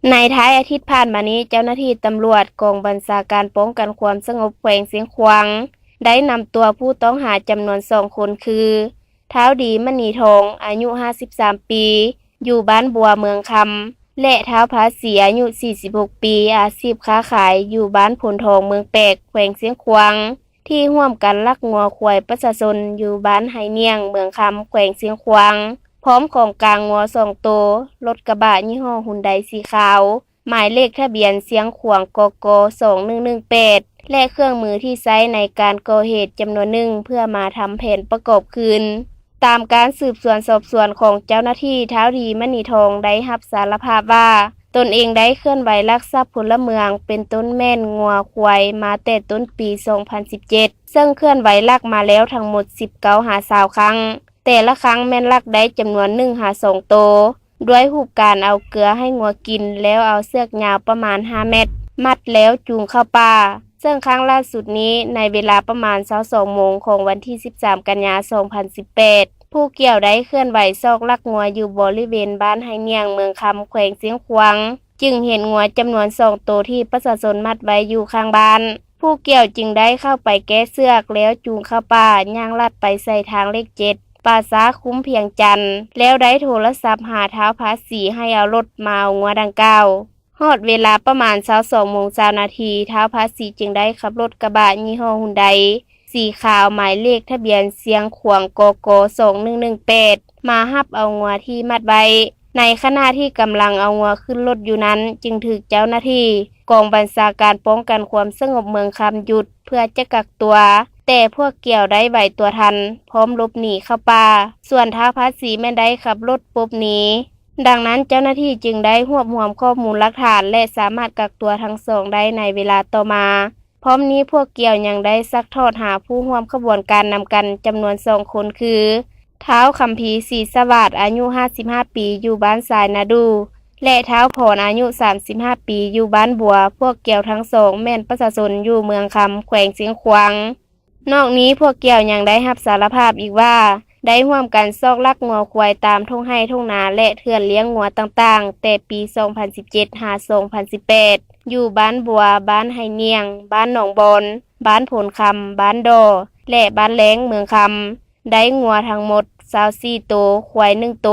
ໃນທ້າຍອາທິດຜ່ານມານີ້, ເຈົ້າໜ້າທີ່ຕຳຫຼວດກອງບັນຊາການປ້ອງກັນຄວາມສະຫງົບແຂວງຊຽງຂວາງ ໄດ້ນຳຕົວຜູ້ຕ້ອງຫາຈຳນວນສອງຄົນ ຄື ທ້າວ ດີ ມະນີທອງ ອາຍຸຫ້າສິບສາມປີ ຢູ່ບ້ານບົວ ເມືອງຄຳ ແລະ ທ້າວ ພາສີ ອາຍຸສີ່ສິບຫົກປີ ອາຊີບຄ້າຂາຍ ຢູ່ບ້ານໂພນທອງ ເມືອງແປກ ແຂວງຊຽງຂວາງ ທີ່ຮ່ວມກັນລັກງົວຄວາຍປະຊາຊົນ ຢູ່ບ້ານໄຮໜ້ຽງ ເມືອງຄຳ ແຂວງຊຽງຂວາງ ພ້ອມຂອງກາງງົວສອງໂຕ, ລົດກະບະຍີ່ຫໍ້ຮຸນໄດສີຂາວ ໝາຍເລກທະບຽນຊຽງຂວາງ ກກ ສອງໜຶ່ງໜຶ່ງແປດ ແລະ ເຄື່ອງມືທີ່ໃຊ້ໃນການກໍ່ເຫດຈຳນວນໜຶ່ງ ເພື່ອມາທຳແຜນປະກອບຄືນ. ຕາມການສືບສວນສອບສວນຂອງເຈົ້າໜ້າທີ່, ທ້າວ ດີ ມະນີທອງ ໄດ້ຮັບສາລະພາບວ່າ ຕົນເອງໄດ້ເຄື່ອນໄຫວລັກຊັບພົນລະເມືອງ ເປັນຕົ້ນແມ່ນງົວຄວາຍ ມາແຕ່ຕົ້ນປີສອງພັນສິບເຈັດ ເຊິ່ງເຄື່ອນໄຫວລັກມາແລ້ວທັງໝົດສິບເກົ້າຫາຊາວຄັ້ງ, ແຕ່ລະຄັ້ງແມ່ນລັກໄດ້ຈຳນວນໜຶ່ງຫາສອງໂຕ ດ້ວຍຮູບການເອົາເກືອໃຫ້ງົວກິນ ແລ້ວເອົາເຊືອກຍາວປະມານຫ້າແມັດ ມັດແລ້ວຈູງເຂົ້າປ່າ. ເຊິ່ງຄັ້ງລ່າສຸດນີ້ ໃນເວລາປະມານຊາວສອງໂມງຂອງວັນທີສິບສາມ ກັນຍາ ສອງພັນສິບແປດ ຜູ້ກ່ຽວໄດ້ເຄື່ອນໄຫວຊອກລັກງົວຢູ່ບໍລິເວນບ້ານໄຮໜ້ຽງ ເມືອງຄຳ ແຂວງຊຽງຂວາງ ຈຶ່ງເຫັນງົວຈຳນວນສອງໂຕທີ່ປະຊາຊົນມັດໄວ້ຢູ່ຂ້າງບ້ານ. ຜູ້ກ່ຽວຈຶ່ງໄດ້ເຂົ້າໄປແກ້ເຊືອກ ແລ້ວຈູງເຂົ້າປ່າ ຍ່າງລັດໄປໃສ່ທາງເລກເຈັດ ປາສາຄຸ້ມພຽງຈັນ ແລ້ວໄດ້ໂທລະສັບຫາທ້າວພາສີໃຫ້ເອົາລົດມາເອົາງົວດັ່ງກ່າວ. ຮອດເວລາປະມານຊາວສອງໂມງຊາວນາທີ ທ້າວພາສີຈຶ່ງໄດ້ຂັບລົດກະບະຍີ່ຫໍ້ຮຸນໄດສີຂາວ ໝາຍເລກທະບຽນຊຽງຂວາງ ກກ ສອງໜຶ່ງໜຶ່ງແປດ ມາຮັບເອົາງົວທີ່ມັດໄວ້. ໃນຂະນະທີ່ກຳລັງເອົາງົວຂຶ້ນລົດຢູ່ນັ້ນ ຈຶ່ງຖືກເຈົ້າໜ້າທີ່ກອງບັນຊາການປ້ອງກັນຄວາມສະຫງົບເມືອງຄຳຢຸດ ເພື່ອຈະກັກຕົວ, ແຕ່ພວກກ່ຽວໄດ້ໄຫວຕົວທັນ ພ້ອມຫຼົບໜີເຂົ້າປ່າ, ສ່ວນທ້າວພາສີແມ່ນໄດ້ຂັບລົດຫຼົບໜີ. ດັ່ງນັ້ນເຈົ້າໜ້າທີ່ຈຶ່ງໄດ້ຮວບຮວມຂໍ້ມູນຫຼັກຖານ ແລະ ສາມາດກັກຕົວທັງສອງໄດ້ໃນເວລາຕໍ່ມາ. ພ້ອມນີ້ພວກກ່ຽວຍັງໄດ້ຊັກທອດຫາຜູ້ຮ່ວມຂະບວນການນຳກັນຈຳນວນສອງຄົນ ຄື ທ້າວ ຄຳພີ ສີສະຫວາດ ອາຍຸຫ້າສິບຫ້າປີ ຢູ່ບ້ານຊາຍນາດູ ແລະ ທ້າວ ພອນ ອາຍຸສາມສິບຫ້າປີ ຢູ່ບ້ານບົວ. ພວກກ່ຽວທັງສອງແມ່ນປະຊາຊົນຢູ່ເມືອງຄຳ ແຂວງຊຽງຂວາງ. ນອກນີ້ພວກກ່ຽວຍັງໄດ້ຮັບສາລະພາບອີກວ່າ ໄດ້ຮ່ວມກັນຊອກລັກງົວຄວາຍຕາມທົ່ງໄຮ່ທົ່ງນາ ແລະ ເຖື່ອນລ້ຽງງົວຕ່າງໆ ແຕ່ປີສອງພັນສິບເຈັດ ຫາ ສອງພັນສິບແປດ ຢູ່ບ້ານບົວ, ບ້ານໄຮ່ໜ້ຽງ, ບ້ານໜອງບອນ, ບ້ານໂພນຄຳ, ບ້ານດໍ ແລະ ບ້ານແລ້ງ ເມືອງຄຳ. ໄດ້ງົວທັງໝົດຊາວສີ່ໂຕ, ຄວາຍໜຶ່ງໂຕ.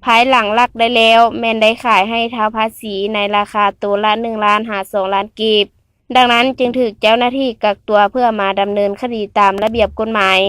ພາຍຫຼັງລັກໄດ້ແລ້ວ ແມ່ນໄດ້ຂາຍໃຫ້ທ້າວພາສີໃນລາຄາໂຕລະໜຶ່ງລ້ານ ຫາ ສອງລ້ານກີບ. ດັ່ງນັ້ນຈຶ່ງຖືກເຈົ້າໜ້າທີ່ກັກຕົວເພື່ອມາດຳເນີນຄະດີຕາມລະບຽບກົດໝາຍ.